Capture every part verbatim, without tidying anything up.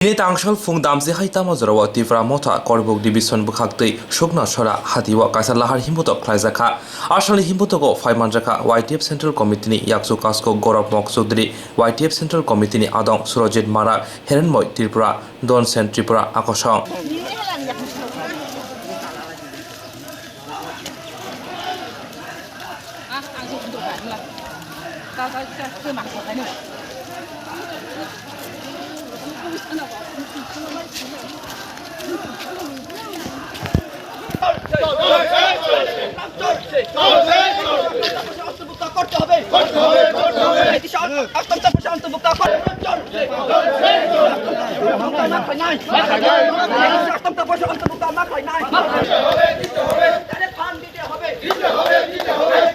Tini tangsal phung damsi hai tamo jorao Tipra Motha Korbuk Division bwkhaktwi Sukna Sora hatio kaisa lahar himbutok khlaijakha. Asalni himbutogo phaimanjakha Y T F Central Committee ni yakchu kasko Gorop Mok Chudri, Y T F Central Committee ni adong Surojit Mara, Herenmoi Tripura, Don Sen Tripura akosong.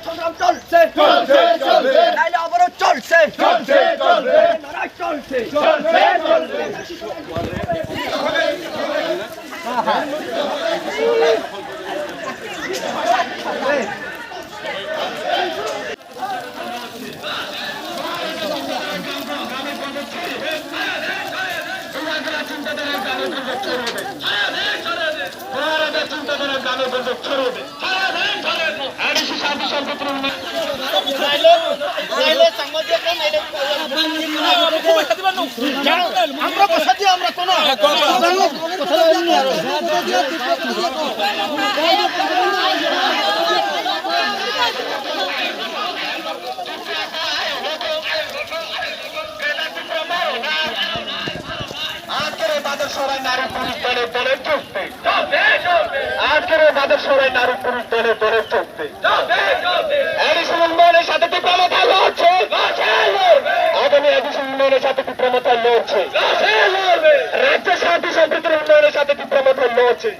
সংগ্রাম চলছে। চলছে, চলছে। নাইলে অবরোধ চলছে। চলছে, চলছে। লড়াই চলছে। চলছে, চলছে। আজকের এই বাজার সভায় নারী পুরুষ দলে দলে যোগ দিন। আজকের এই বাজার সভায় নারী পুরুষ দলে দলে যোগ দিন। এডিসি উন্নয়নের সাথে তীব্র মাথায় লড়ছে। আগামী এডিসি উন্নয়নের সাথে তীব্র মাথায় লড়ছে। রাজ্য শান্তি সম্প্রীতির উন্নয়নের সাথে তীব্র মাথায় লড়ছে।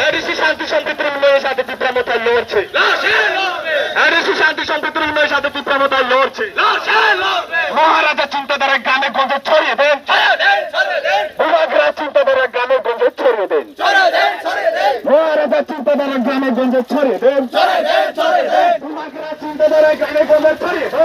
এডিসি শান্তি সম্প্রীতির উন্নয়নের সাথে তীব্র মাথায় লড়ছে। এডিসি শান্তি সম্প্রীতির উন্নয়নের সাথে তীব্র মাথায় লড়ছে। মহারাজা চিন্তাধারা গ্রামে গঞ্জে ছড়িয়ে দেন। বুবাগ্রা চিন্তাধারা গ্রামে গঞ্জে ছড়িয়ে দেন। মহারাজা চিন্তাধারা গ্রামে গঞ্জে ছড়িয়ে দেন। বুবাগ্রা চিন্তাধারা গ্রামে গঞ্জে ছড়িয়ে দেন।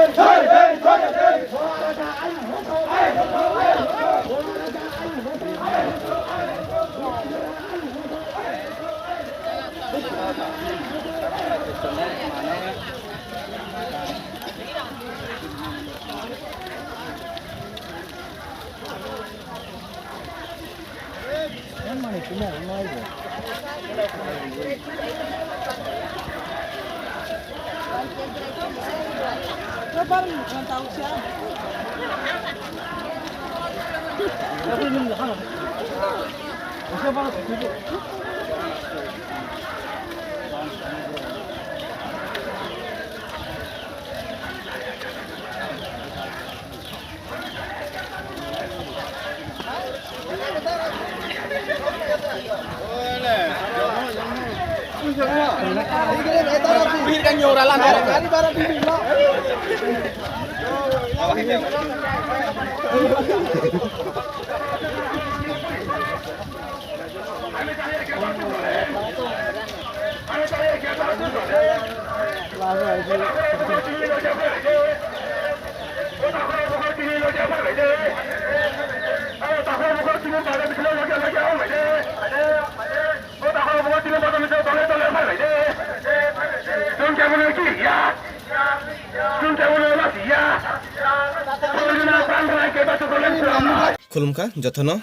Khulumkha jotono.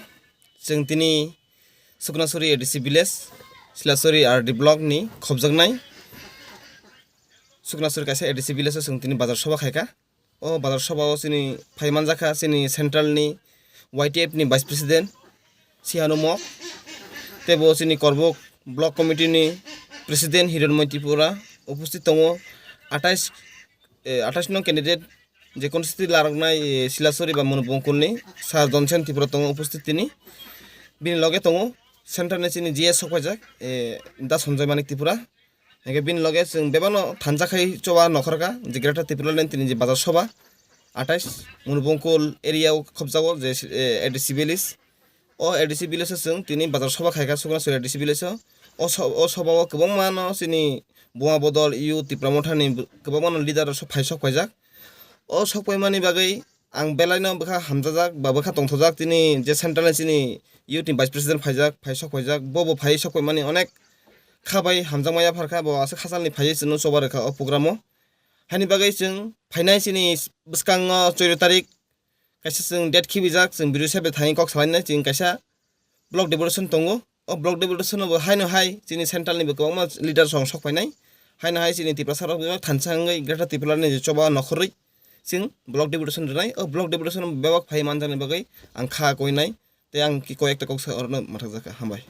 Chwng tini Suknasuri A D C village, Silasuri R D block ni khobjaknai Suknasuri kaisa A D C village o chwng tini bazar soba khaikha. O bazar soba o chini phaimanjakha chini central ni Y T F ni vice president Sihanu Mok, teibo chini Korbuk block committee ni president Hiranmoi Tripura upusthit tongo. Atais, eh, atais nong candidate je constituency laroknai, eh, Silasuri ba Munubongkul ni Sir Donsen Tripura tongo upusthit tini. Bini loge tongo central ni chini G S sokpaijak, eh, Da Sanjay Manik Tripura. Hingke bini loge chwng bebakno thansa khai choba nokharkha je Greater Tipraland tini je bazar soba atais Munubongkul area o khobjago je, eh, A D C village. O A D C village o chwng tini bazar soba khaikha Suknasuri A D C village o. O so-, o soba o kwbangma no chini Buma Bodol, U, Tipra Motha ni kwbangma no leader rok phai sok paijak. O sok paimani bagwi ang belaino bwkha hamjajak ba bwkha tongthojak, chini je central ni chini youth ni vice president phaijak, phai sok phaijak, bo bo phai sok phaimani onek kha bai hamjakma yaphar kha, bo aswk hachalni phaiwi chwngno choba rwkha o program o. Haini bagwi chwng phainai chini bwskango chwddo tarik kaisa chwng date khibijak, chwng video sebe thangwi kok salainai chwng kaisa block deputation tongo. O block deputation bo haino hai chini central ni bo kwbangma leader rok sok phainai. Haino hai chini Tiprasa rok bebak thansa wngwi Greater Tipraland ni je choba nokhorwi chwng block deputation rwnai. O block deputation bebak phai manjakni bagwi ang kha koinai tei ang ki koi ekta kok sa orono mathakjak kha. Hambai.